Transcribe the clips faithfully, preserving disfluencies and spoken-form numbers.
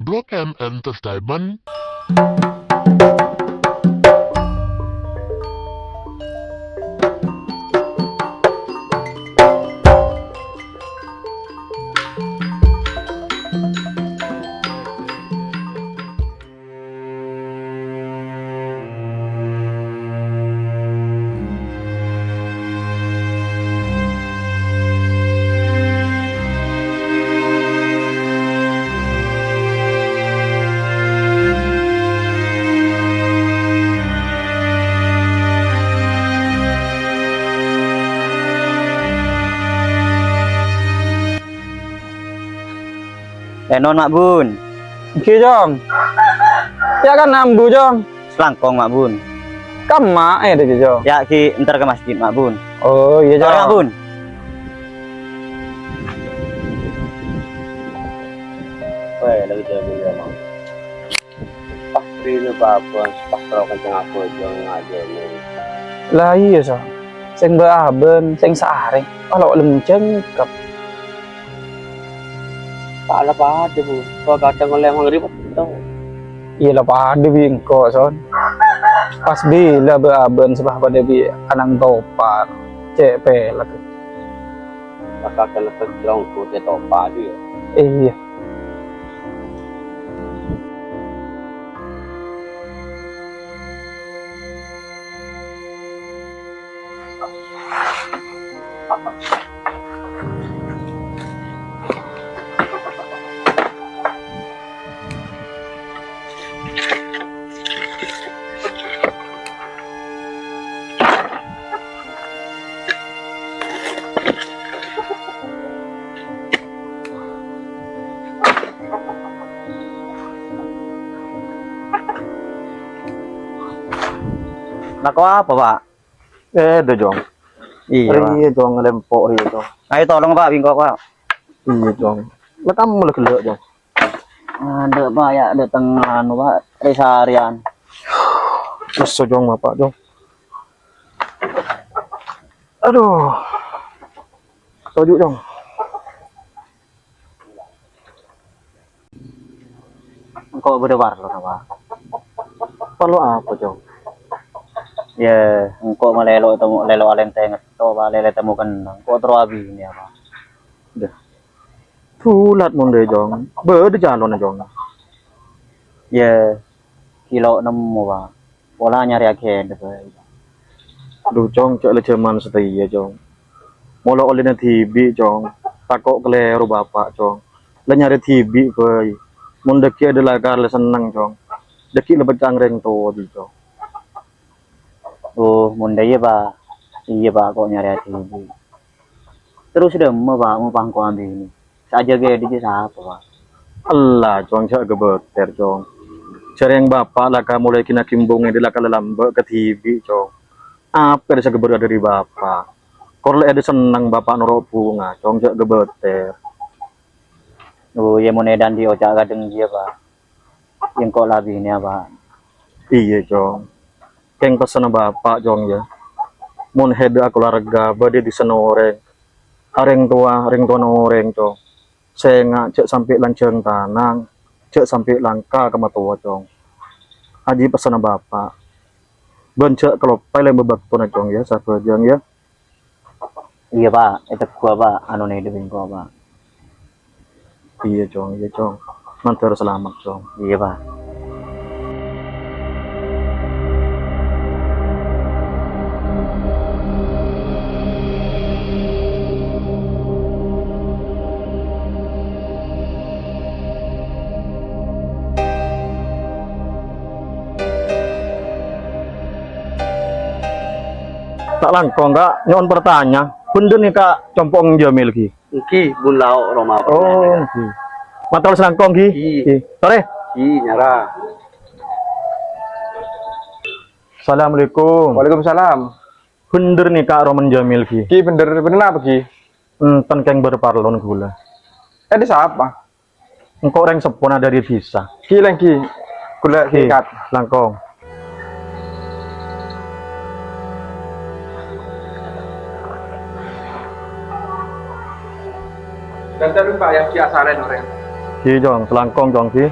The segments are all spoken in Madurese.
Rock M Entertainment. Ènon, Ma' Bun. Èngghi, Cong. Yâ kan ambu, Cong. Salangkong, Ma' Bun. Ka emma' è, Cong? Yâ, ghi' entar ka masjid, Ma' Bun. Oh, iyâ, Cong. Torè, Ma' Bun. Wè, lagi jago ya, Mang. Pas rèya bâbâs, pas terro kenceng abhâjâng ngajhâna. Lah iyâ, Sa. Sèng bâ-abân, sèng saarè, alolem jângkep. Ta' la padâ, Bu. Kok kadhâng ollè maghrib, tau. Iyâ la padâ bi' engko', Son. Pas bilâ bâ-abân sè padâ bi' kanang topar, cè' pèlek. Bakal kena terjong, Bu, cè' topar, yâ. Iyâ. Lako apa, Pak? Eh, dâ, Jong. Iyâ, Pak. Rèya, Jong, lempo' rèya, Jong. Ayo tolong, Pak, bingko, Pak. Iyâ, Jong. La kamu la ghellâ', Jong. Adâ', Pak, yâ, dâteng anu, Pak, rè-sarèyan. Lesso, Jong, Bapak, Jong. Aduh. Toju', Jong. Engko' bâdâ parlo, Pak. Parlo apa, Jong? Yâ, engko' malèlo temo, lèlo alèntè ngetto, Pak, lèlè temo kennèng. Engko' terro abinèya, Pak. Dâ. Dulat mon dâ, Jong. Bâdâ calonna, Jong. Yâ, ghi' lo' nemmo, Pak. Pola nyarè aghâdhâ bhâi. Dhu, Cong, jhâ' la jhâman satèya, Cong. Molo ollèna dhibi', Cong. Tako' kalèro Bapak, Cong. La nyarè dhibi' bhâi. Mon dâggi' adâ' lakar la senneng, Cong. Dâggi' la pecca'an rèng towa, Cong. Oh, mon dâ iyâ, Pak. Iyâ, Pak, ko' nyarè dhibi'. Terros dâmma, Pak, mon pangko abinè? Sè ajâgâ è dâjâ sapa, Pak? Ella, Cong, jhâ' ghâbâtèr, Cong. Jhâ' rèng Bapak la ka molaè ghi' nagimbungè dâ' la ka lalambâ' kadhibi', Cong. Apa sè ghâbâr dâri Bapak? Kor la èdâ senneng Bapak noro' bhunga, Cong, jhâ' ghâbâtèr. Oh, iyâ, mon è dândhi oca' kadhâng iyâ, Pak. Engko' la abinèya, Pak. Iyâ, Cong. Kèng pessenna Bapak, Cong, yâ. Mon è dâ' akalowarga bâdâ è dissa orèng, arèng towa, rèng towana orèng, Cong. Sènga' jhâ' sampè' lanjhâng tanang, jhâ' sampè' langka ka matowa, Cong. Ajiyâ pessenna Bapak. Bân jhâ' kaloppaè lèma bâktona, Cong, yâ, sabhâjâng, yâ. Iyâ, Pak. Ètegghuwâ, Pak. Anona è dâ' bengko, Pak. Iyâ, Cong. Iyâ, Cong. Mandhâr salamet, Cong. Iyâ, Pak. Ta' langkong, Ka'. Nyo'on partanya. Bhendher nèka compo'na Jamil, ghi? Èngghi, bun lao' roma. Oh, èngghi. Mator langkong, ghi? Ghi. Ghi. Torè. Ghi, nyara. Assalamualaikum. Waalaikumsalam. Bhendher nèka romana Jamil, ghi? Ghi, bhendher. Bhendher napa, ghi? Enten kèng bâr parlona ghulâ. Eh, dâ' sapa? Engko' rèng seppona dâri dhisa. Ghi, lèngghi. Ghulâ ghi, Kat. Langkong. Dântè' lupa yâ, ghi asarèn orèng. Ghi, Cong, salangkong, Cong, ghi.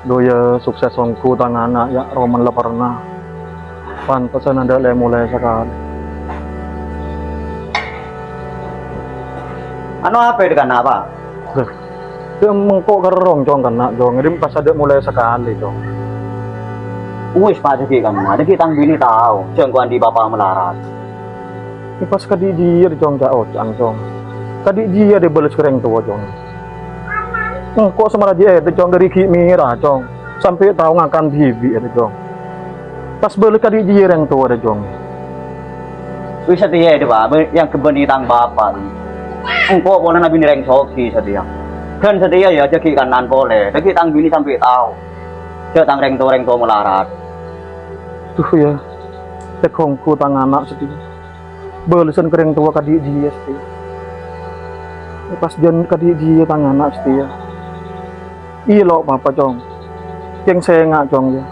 Dhu, yâ, sukses ongghu tang ana', yâ, roman la perna. Pantesan endâ' lè-molè sakalè. Anu apa itu kan apa? Lho, yâ, mengko' kerrong, Cong, kana', Cong. Ḍimma pas endâ' molè sakalè, Cong. Wis, Pak, dhâggi' kamma. Dhâggi' tang binè tao, jhâ' engko' anḍi' bapa malarat. Yâ, pas kadhi' jiyâ, Cong, ca'-oca'an, Cong. Kadhi' jiyâ èbâles ka rèng towa, Cong. Engko' samara jiyâ, Cong, ḍâri ghi' mèra, Cong. Sampè' tao ngakan dhibi', Cong. Pas bâles kadhi' jiyâ rèng towa, Cong. Wis satèya, Pak, bân-, yang kebâni tang bapa'. Engko' polana binè rèng soghi satèya. Ghân satèya, yâ, jhâghi' kana'an polè. Dhâggi' tang binè sampè' tao. Jhâ' tang rèng towa, rèng towa malarat. Dhu, yâ. Tèk ongghu tang ana' satèya. Bâlessan ka rèng towa kadhi' jiyâ satèya. Pas jân kadhi' jiyâ tang ana' satèya. Iyâ, lo' bapa', Cong. Kèng sènga', Cong, yâ.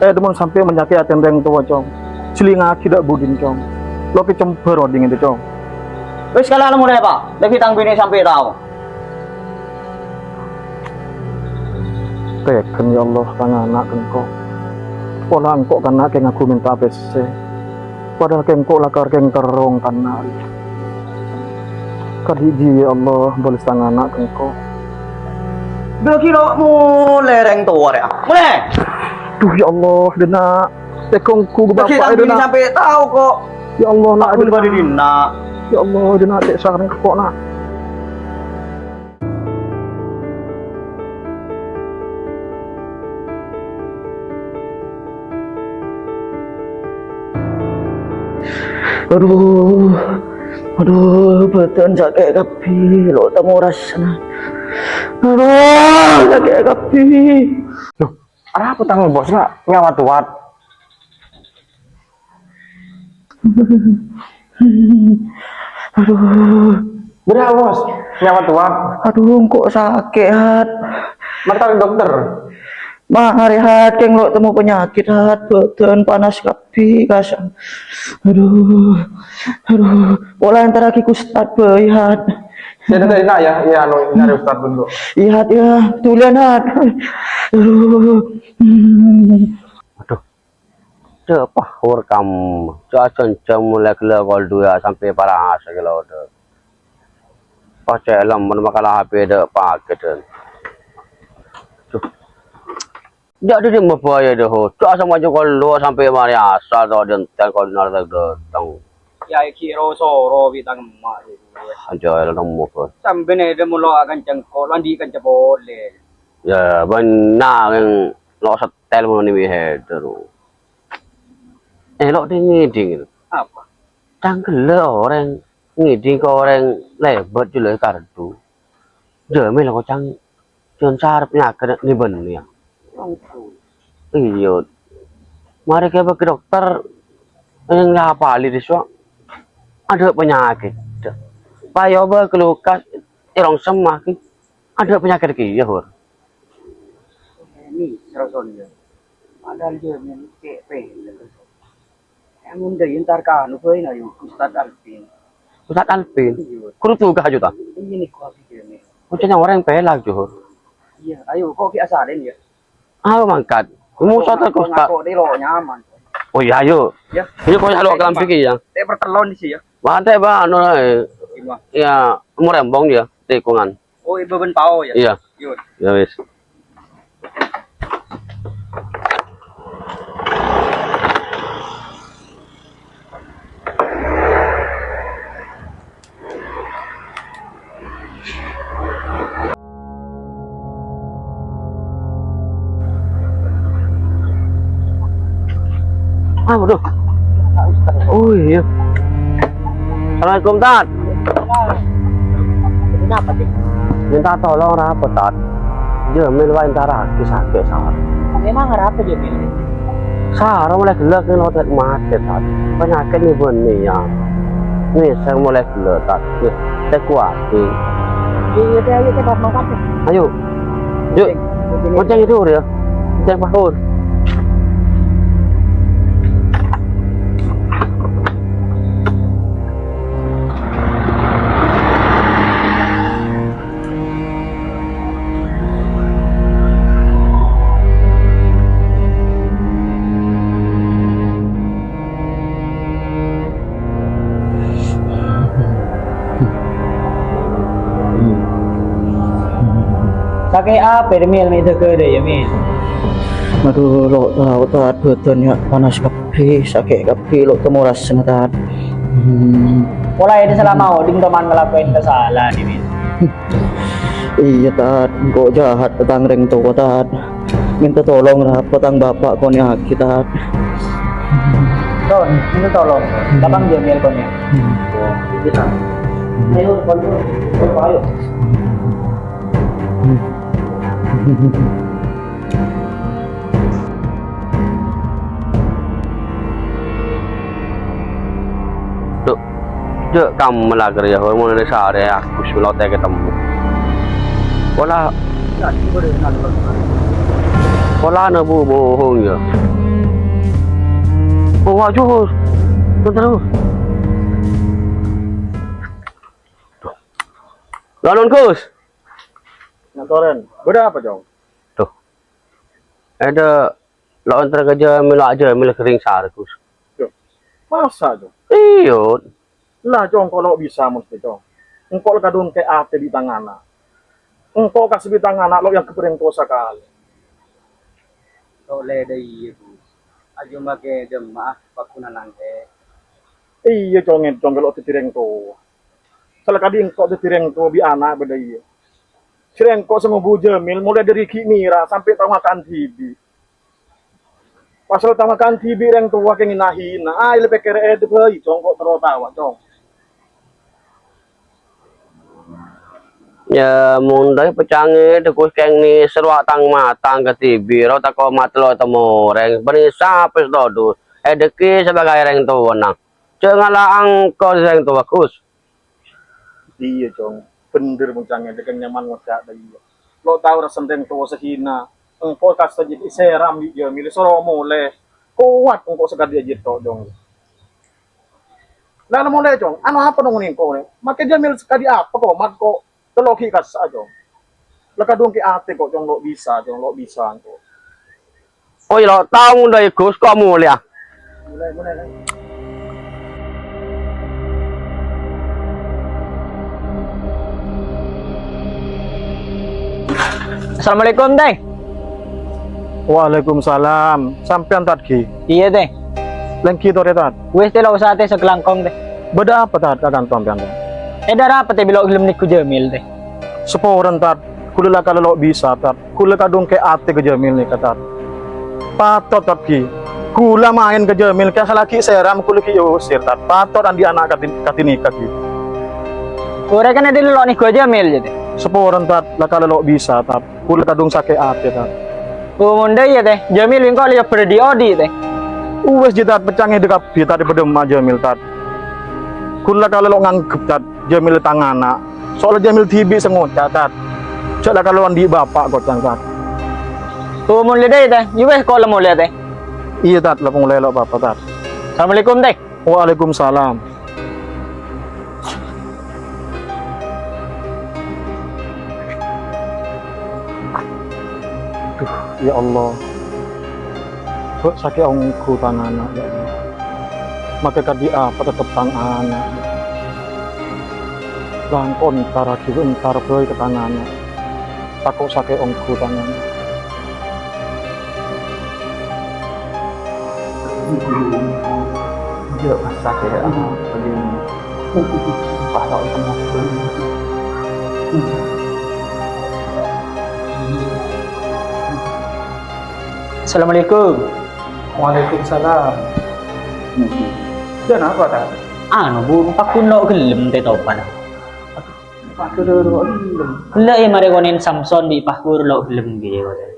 È, ḍimma sampè' manyakè' atèna rèng towa, Cong. Sèlingngaghi ḍâ' buḍina, Cong. Lo' kècembhâr oḍi' ghânèka, Cong. Wis, kala la molè, Pak. Dhâggi' tang binè sampè' tao. Tèghâna, yâ Allah, tang ana' ka engko'. Pola engko' kana' kèng ongghu mènta pèssè. Padahal kèng engko' lakar kèng kerrong kana'. Kadhi' jiyâ, yâ Allah, bâles tang ana' ka engko'. Dhâggi' lo' molè rèng towa rèya. Molè! Dhu, yâ Allah, ḍinna'. Tèghâna ongghu bapa' ḍinna'. Sampè' tao kok. Yâ Allah, na', ḍinna'. Yâ Allah, ḍinna', cè' sareng kok, na'. Adhu, adhu, bhâdhân sakè' kabbhi, lo' tamo rassana. Adhu, sakè' kabbhi. Loh, arapa tang bos, na'? Nyawat-wat. Adhu. Bârâmma, Bos? Nyawat-wat. Adhu, engko' sakè', Hat. Mara ka dokter. Marè, Hat, kèng lo' tamo panyakèt, Hat. Bhâdhân panas kabbhi, kasan. Adhu. Adhu. Pola èntarraghi ka Ustad bhâi, Hat. Yâ, iyâ, iyâ, anu, nyarè Ustad dulu. Iyâ, Hat, iyâ. Dhuliyân, Hat. Adhu. Adhu. Ḍâ' pahor kamma, jhâ' jhân-jhân molè ghellâ' kol ḍuwâ' sampè' para asè ghellâ' oḍâ. Pas cè' lem mon makala H P ḍâ' pakèt. Duh. Jhâ' ḍâ' ḍimma bhâi ḍâ' ho, jhâ' samajhu kol ḍuwâ' sampè' marè asal to ḍentèn kol nar ḍâteng. Yâ, ghi' ro-soro bi' tang emma'. Aja la nemmo, Bos. Sampèyan ḍâ' molo akan cengko', lo' anḍi' kanca polè. Yâ, bânnya' yang lo' setel mon ini hedero. Eh, lo' dingin-dingin. Apa? Cangkella orèng ngèdhing ka orèng lèbât jâlâ kardu. Jamèl kocang jân sarep nyakèt nèbân yâ. Iyâ. Marè kèya bâ' ka dokter, yang ngapalè dissa'. Aḍâ' panyakèt. Pas èobâ ka Lukas, èrongsem magi. Aḍâ' panyakèt kèya, Hur. Ini, serosonnya. Padahal dia ini kayak pengen. Yang undang entar ka anu bae, ayo, Ustad Alvin. Ustad Alvin? Iya. Guru tugas aja, ta? Iya, nih, kok sih dia nih. Bocahnya orang pelak, Johor. Iya, ayo, kok ki asalin ya? Ayo mangkat. Musa terus, Pak. Kok di lo nyaman. Oh iya, ayo. Ya. Ini kok ya lo kelam pikir ya. Teh pertelon di sih ya. Wah, teh, Pak, anu, eh. Gimana? Ya, umur embong ya, tikungan. Oh, ibu ben pao ya? Iya. Yun. Ya wis. Ah, waduh. Oh iya. Assalamualaikum, Tat. Kenapa sih? Minta tolong apa, Tat? Jamil wae entarake sakit, Tat. Memang apa, Jamil? Sara mulai gelek nih, lo, Tat, mati, Tat. Penyakit nih benih ya. Nih, saya mulai gelek, Tat. Nih, saya kuat, nih. Iya, iya, iya, kita mangkat, nih. Ayo. Yuk. Oke, oke. Onceng itu, ya. Onceng, Pak Hur. Sakè' apa, Mil, mè' dâgâ rèya, Mil? Adu, lo' tao, Tad, bâdân ya panas kabbhi, sakè' kabbhi, lo' temorasna, Tad. Hmm. Pola è salama odi' toman ngalakoè kasalaan, Mil. Iyâ, Tad, engko' jahat ka tang rèng towa, Tad. Mènta tolong rapa tang bapa' konè'aghi, Tad. Ton, mènta tolong. Tapang Jamil konè'aghi. Iyâ, Tad. Ayo, ayo. Dhu, jhâ' kammala kerja, hormon dari sehari aku sih lo teke temu. Pola, pola na bu bohong ya. Oh, wajur. Bentar, Bu. Lanon, Gus. Nyatorèn, bâdâ apa, Cong? Duh. Ada lo' entar ka Jamil, lo' Jamil kering sar, Gus. Yo, masa, Cong? Iyo. Lah, Cong, ko' lo' bisa mesti, Cong. Engko' la kadhung kè' atè bi' tang ana'. Engko' kas bi' tang ana' lo' yang kepereng towa sakalè. Tolè dâ' iyâ, Gus. Ajo makè dâmma'a, pakuna nangkè. Iyâ, Cong, Cong, lo' dhâddhi rèng towa. Sala kadhi engko' dhâddhi rèng towa bi' ana' bâdâ iyâ. Sè rèng engko' sè ngobu Jamil molaè dâri ghi' mèra sampè' tao ngakan dhibi'. Pas lo tao ngakan dhibi' rèng towa kèng na-hina, ayo la pèkkèr èdâ bhâi, Cong, ko' terro tawa, Cong. Ya, mon dâ' pècangè, dâ' Gus kèng nèser wa' tang-matang ka dhibi', ro tako' matelo temorèng, bânnè sapa sè todus, èdâ kè sebagai rèng towana. Jhâ' ngala' engko' rèng towa, Gus. Iyâ, Cong. Bhender mon cangè, dâ' kèng nyaman ngoca' dâ' iyâ. Lo' tao rassana rèng towa sè hina. Engko' kasta jhâ' èsèram bi' Jamil, soro molè. Kowat engko' sakadhi ajhâ' to', Cong. Lah, la molè, Cong. Anu apa nongol engko' nè? Makè Jamil sakadhi apa ko', mat ko'. Tello ghi' kassa', Cong. La kadhung kè' atè ko', Cong, lo' bisa, Cong, lo' bisa engko'. Oh, iyâ, lo' tao mon dâ' iyâ, Gus, ko' molèya. Assalamualaikum, Tè. Waalaikumsalam. Sampèyan, Tad, ghi? Iyâ, Tè. Lèngghi torè, Tad. Wis, Tè, lo' osa, Tè, sakalangkong, Tè. Bâdâ apa, Tad, ka kanto sampèyan, Tad? È, dâ' arapa, Tè, bi' lo' ghellem nèngghu Jamil, Tè? Saporana, Tad. Kaulâ la kala lo' bisa, Tad. Kaulâ kadhung kè' atè ka Jamil nèka, Tad. Patot, Tad, ghi. Kaulâ maèn ka Jamil, kè' sala ghi' sèram, kaulâ ghi' èosèr, Tad. Patot andi' ana' kadhi, kadhi nèka, ghi. Orèng kan andi' lo' nèngghu Jamil, jâ, Tè. Saporana, Tad, la kala lo' bisa, Tad. Kaulâ kadhung sakè' atè, Tad. Oh, mon dâ' iyâ, Tè. Jamil engko' la èbâdâ odi', Tè. Uwis, jiyâ, Tad, pècangè dâ' kabbhi, Tad, èpadâmma'a Jamil, Tad. Kaulâ kala lo' nganggep, Tad. Jamil tang ana'. Soalla Jamil dhibi' sè ngoca', Tad. Jhâ' la kala lo' andi' bapa' koca'na, Tad. Oh, mon la dâ' iyâ, Tè. Iyâ wis, ko' la molè, Tè. Iyâ, Tad, la molè lo' bapa', Tad. Assalamualaikum, Tè. Waalaikumsalam. Duh, ya Allah. Bâ' sakè' ongghu tang ana', ya Allah. Makè kadhi apa tettep tang ana', ya Allah. Langkon entar aghi entar bhâi ka tang ana'. Tako' sakè' ongghu tang ana'. Iya, pas sakè' ana' bhâi. Pas tao itu mah bhâi. Assalamualaikum. Waalaikumsalam. Jhâ' napa, Tad? Anu, Bu, pakun lo' ghellem tè topan. Pakun lo' ghellem. Ghellem, marè konèn Samson bi' pakun lo' ghellem ghi, Tad.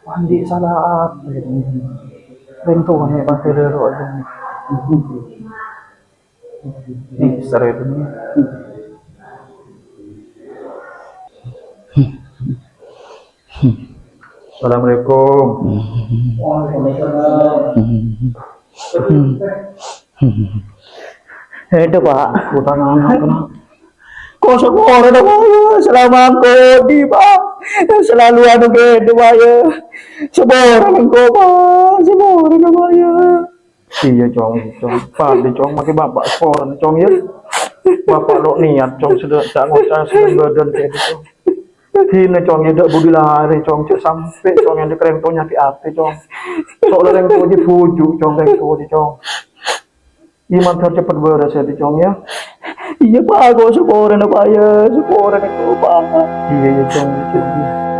Andi' sala apa? Rèng towa nè pakun lo' ghellem. Nih, sare itu nih. Assalamualaikum. Waalaikumsalam. Itu, Pak. Utang anak, kenapa? Kosong orang dah, Pak, ya. Selama engkau di, Pak. Selalu anu gitu, Pak, ya. Seborang engkau, Pak. Seborang, Pak, ya. Iya, Cong, Cong. Pade, Cong, makè bapa' seporan, Cong, ya. Bapa' lo' niat, Cong, sudah tak ngocah, sudah badan kayak gitu. Dina, Cong, ya, dâ' budi larè, Cong, jhâ' sampè', Cong, yang dikereng to nyakè' atè, Cong. Soalnya rèng towa jiyâ bhuju', Cong, rèng towa jiyâ, Cong. Iyâ, mandhâr cepet bârâs ya, Cong, ya. Iyâ, Pak, kok saporana, Pak, ya, saporana, Pak. Iyâ, iyâ, Cong, iyâ, Cong.